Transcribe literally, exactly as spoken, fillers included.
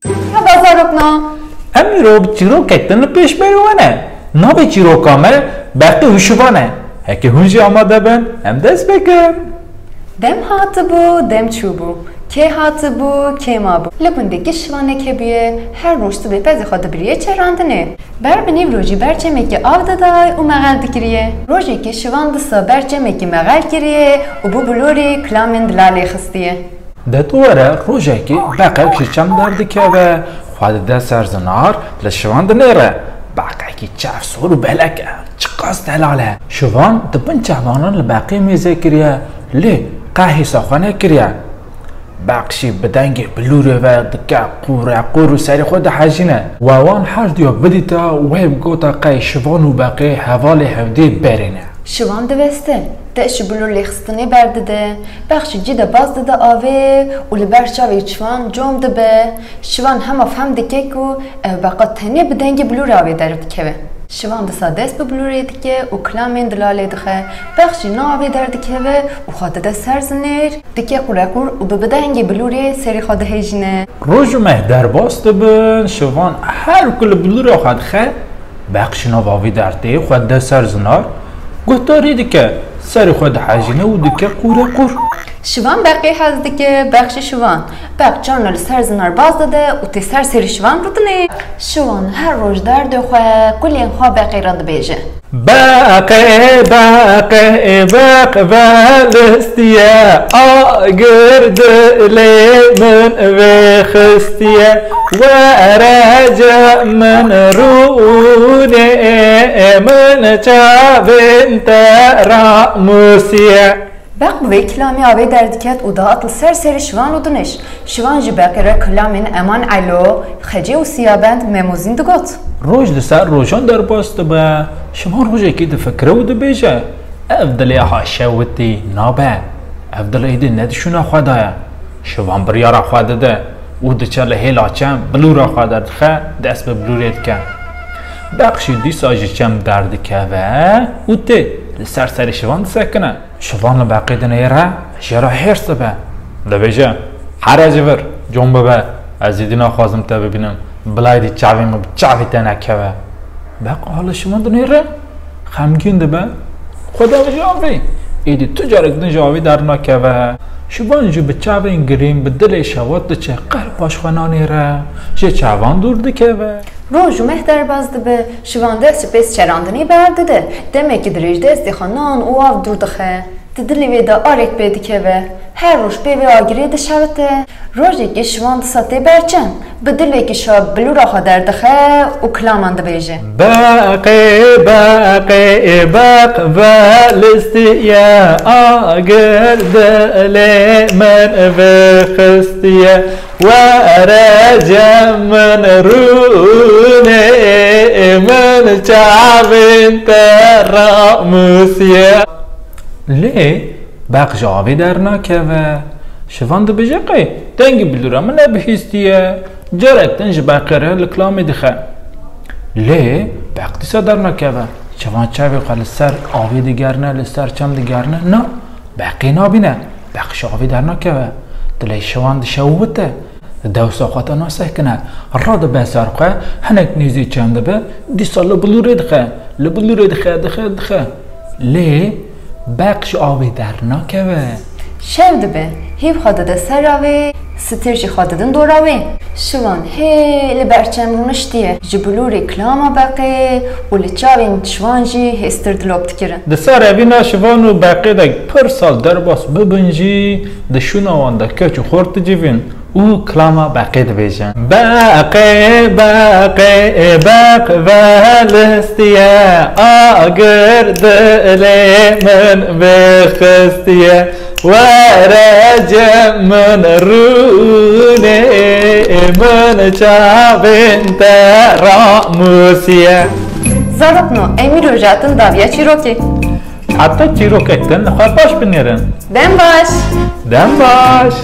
Merhaba zarokno. Em îro bi çîrokek din li pêş berî we ne. Navê çîroka me Beqî û Şivan e. Heke hûn jî amade bin, em dest pê kin. Dem hatibû, dem çûbû. Kê hatibû, kê mabû. Li gundekî Şivanek hebûye, her roj sibê pezê xwe dibiriye çerandinê. Ber bi nîv rojî ber çemekî av diday û mexel dikiriye. Rojekî Şivan disa ber çemekî mexel kiriye û bi bilûrê kilamên dilalê xistiye. De tu were rojekî beqek ji çem derdikeve, xwe dide ser zinar, li Şivan dinêre. Beqekî çav sor û belek e, çiqas delal e. Şivan di bin çavan re li beqê mêze kiriye, lê qe hêsa xwe nekiriye. Beq jî bi dengê bilûrê ve dike qûreqûr û serê xwe dihejîne. We wan her diya bidîta, wê bigota qey Şivan û beqê hevalê hevdê berê ne. Şivan diveste, dest ji bilûr lêxistinê berdide, beq ji cî de baz dide avê û li ber çavê Şivan com dibe. Şivan hema fehm dike ku ev beqa tenê bi dengê bilûrê avê derdikeve. Şivan disa dest bi bilûrê dike û kilamên dilalê dixe. Beq jî nav avê derdikeve û xwe dide ser zinêr, dike qurequr û bi bidengê bilûrê serê xwe dihêjîne. Roj û meh derbas dibin, Şivan her ku li bilûra xwe dixe, beq ji nav avê dertê xwe dide ser zinar, guhdarî dike, serê xwe dihejîne û dike qurequr. Şivan beqê hez dike, beq jî Şivan. Beq carna li ser zinar baz dide û tê ser serê Şivan rûdinê. Şivan her roj derdê xwe, kulên xwe beqê re dibêje. Beqê, beqê, beq velistiye, agir dilê min vêxistiye. Were cem min rûnê, min çavên te ramûsiye. Beq bi vê kilamê avê derdiket û dihat li ser serê Şivan û dinêş. Şivan ji beqê re kilamên Eman Elo, Xecê û Siyabend, Memozîn digot. Roj li ser rojan derbas dibe. Şivan rojekê difikire û dibêje, ev dilê ha şewitî nabe. Ev dil êdî ne di şûna xwe de ye. Şivan biryara xwe dide û diçe li hêla çem bilûra xwe derdixe, dest bi bilûrê dike. Beq jî dîsa ji çem derdikeve û tê li ser serê Şivan disekine. Şivan li beqê dinêre, jê re hêrs dibe. Dibêje, here ji vir, com bibe, ez êdî naxwazim te bibînim, bila êdî çavê min bi çavê te nekeve. Beq a li Şivan dinêre, xemgîn dibe, xwe dibêje avê. Êdî tu carek din ji avê dernakeve. Şivan jî bi çavên girîn, bi dilê şewat diçe, qerpa ji xwe nanêre, ji çavan dûr dikeve. Roj û meh derbas dibe, Şivan dest ji pêz çerandinê berdide, demekî dirêj destê xwe nan û av dûr dixe. Di dilê wê de arek pê dikeve, her roj pê vê agirê dişewite. Rojekê Şivan disa tê ber çem, bi dilekî şa bilûra xwe derdixe û kilaman dibêje. Beqê, beqê, beq velistiye, agir dilê min vêxistiye. Were cem min rûnê, min çavên te ramûsiye. Lê beq ji avê dernakeve. Şivan dibêje qey dengê bilûra min nebihîstiye. Carek din ji beqê re li kilamê dixe. Lê beq dîsa dernakeve. Şivan çavê xwe li ser avê digerine, li ser çem digerine. Na. Beqê nabîne, beq ji avê dernakeve. Dilê Şivan dişewite, di dewsa xwe de nasekine. Radibe ser xwe, hinek nêzî çem dibe, dîsa li bilûrê dixe. Li bilûrê dixe, dixe, dixe. Lê beq ji avê dernakeve. Şev dibe, hîv xwe dide ser avê, stêr jî xwe didin dora wê. Şivan hê li ber çem rûniştiye. Ji bilûrê kilama beqê û li çavên Şivan jî hêstir dilop dikirin. Di ser evîna Şivan û beqê de pir sal derbas bibin jî, di şûna wan de keç û xort dicivin û kilama beqê dibêjin. Beqê, beqê, beq velistiye, agir dilê min vêxistiye. Were cem min rûnê, min çavên te ramûsiye. Zarokno, em îro ji hatin dawiya çîrokê. Heta çîrokek din li xwe baş binêrin. Dem baş. Dem baş.